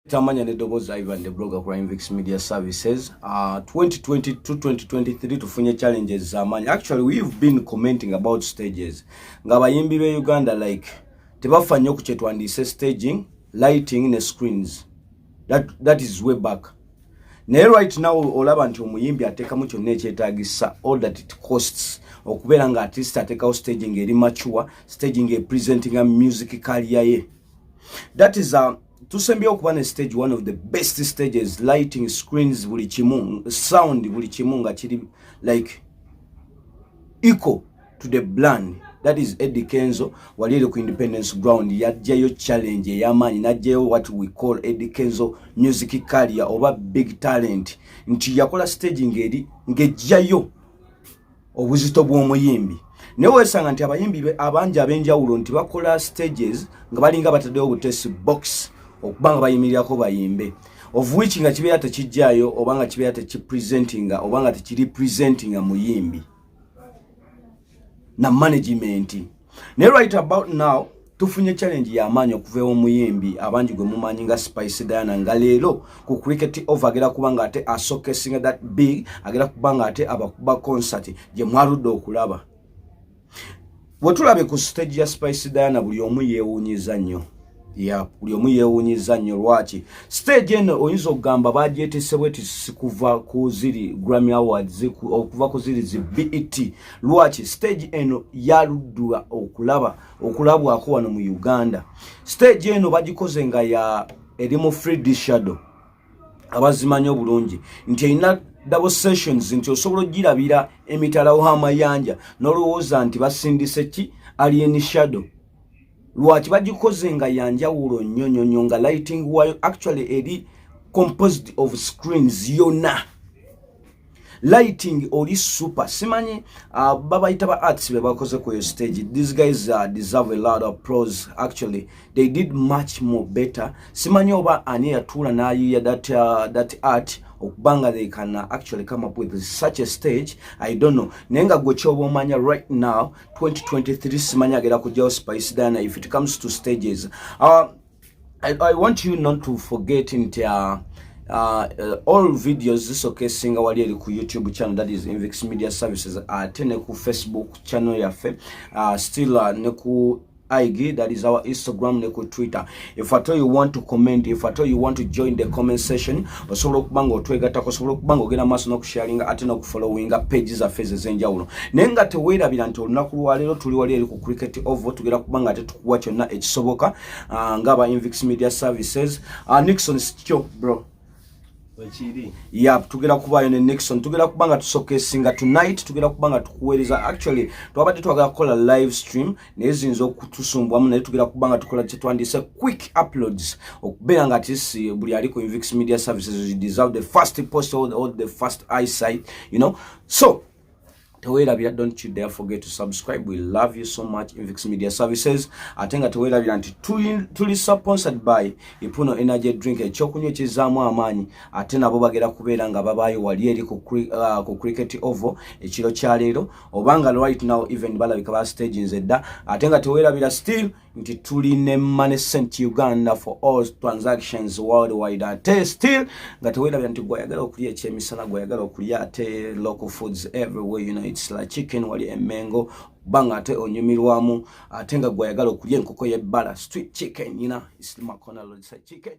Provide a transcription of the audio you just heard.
Tamanya n'eddoboozi, Ivan the Blogger ku Invix Media Services. 2022-2023 tufunye challenges z'amaanyi. Actually, we've been commenting about stages ng'abayimbi b'e Uganda like tebafa nnyo ku kyetwandiise staging, lighting ne screens. That is way back. Naye right now olaba nti omuyimbi ateekamu kyonna ekyetaagisa, all that it costs okubeera nga artist ateekawo staging eri mature, staging epresentinga music career ye. That is tusembyeyo okuba ne stage, one of the best stages, lighting, screens, buli kimu, sound, buli kimu nga kiri like equal to the brand. That is Eddie Kenzo wali eri ku Independence Ground. Yajjayo challenge ey'amaanyi, n'ajjayo what we call Eddie Kenzo music career oba big talent, nti yakola staging eri ng'ejjayo obuzito bw'omuyimbi. Naye weesanga nti abayimbi abangi ab'enjawulo nti bakola stages nga balinga bataddeyo obutesi box okuba nga bayimirirako bayimbe, of which nga kibeera tekijjaayo oba nga kibeera tekipresentinga oba nga tekiripresentinga muyimbi na management. Naye right about now tufunye challenge y'amaanyi okuva ew'omuyimbi abangi gwe mumanyi nga Spice Diana, nga leero ku Cricket Oval agera kuba nga ate ashowcasinga that big, agera kuba nga ate abakuba concert gye mwaludde okulaba. Bwe tulabe ku stage ya Spice Diana, buli omu yeewuunyiza nnyo ya buli omu yeewuunyiza nnyo. Lwaki stage eno oyinza okugamba bagyetese bwetisi kuva ku ziri Grammy Awards, okuva ku ziri zi BET? Lwaki stage eno yaluddwa okulaba okulabwako wano mu Uganda? Stage eno bagikoze nga ya eri mu 3D shadow, abazimanyi obulungi nti erina double sessions, nti osobola ogirabira emitala w'amayanja n'olowooza nti basindise ki alien shadow. Lwaki bagikoze nga yanjawulo nnyo nnyo nnyo, nga lighting wayo actually eri composed of screens yonna, lighting oli super. Simanyi babayita ba arts be bakoze ku stage. These guys deserve a lot of pros. Actually, they did much more better. Simanyi oba ani yatuula n'ayiya that art okubanga they can actually come up with such a stage, I don't know. Naye nga gwe kyoba omanya, right now 2023 simanyi agera kujjawo Spice Diana if it comes to stages. I want you not to forget nti all videos zishowcasinga wali eri ku YouTube channel, that is Invix Media Services, ate ne ku Facebook channel yaffe, still ne ku IG, that is our Instagram, ne ku Twitter. If at all you want to comment, if at all you want to join the comment session, osobola okuba nga otwegattako, osobola okuba nga ogenda maaso n'okusharinga ate n'okufollowinga page zaffe ezo ez'enjawulo. Naye nga teweerabira nti olunaku lwaleero tuli wali eri ku Cricket Oval, tugenda kuba nga ate tukuwa kyonna ekisoboka ng'aba Invix Media Services. Nixon kyo bro. Wekiri. Yap, tugenda kubaayo ne Nixon, tugenda kuba nga tushowcasinga tonight, tugenda kuba nga tukuweereza. Actually, twabadde twagala kukola live stream naye ziyinza okutusumbwamu, naye tugenda kuba nga tukola kyetwandiise quick uploads okubeera nga tisi buli ali ku Invix Media Services, you deserve the first post or the first eyesight. So teweerabira, don't you dare forget to subscribe. We love you so much, Invix Media Services. Ate nga teweerabira nti tuli sponsored by Ipuno Energy Drink, ekyokunywa ekizaamu amaanyi. Ate nabo bagera kubeera nga babaayo wali eri ku Cricket Oval ekiro kya leero, obanga right now even balabika ba stagings edda. Ate nga teweerabira still nti tuli ne Money Cent Uganda for all transactions worldwide. Ate still nga teweerabira nti gwayagala okulya ekyemisana, gwayagala okulya ate local foods everywhere, it's like chicken wali emengo banga ate onyumirwamu, ate nga gwayagala okulya enkoko y'ebbala, street chicken, it's Makona chicken.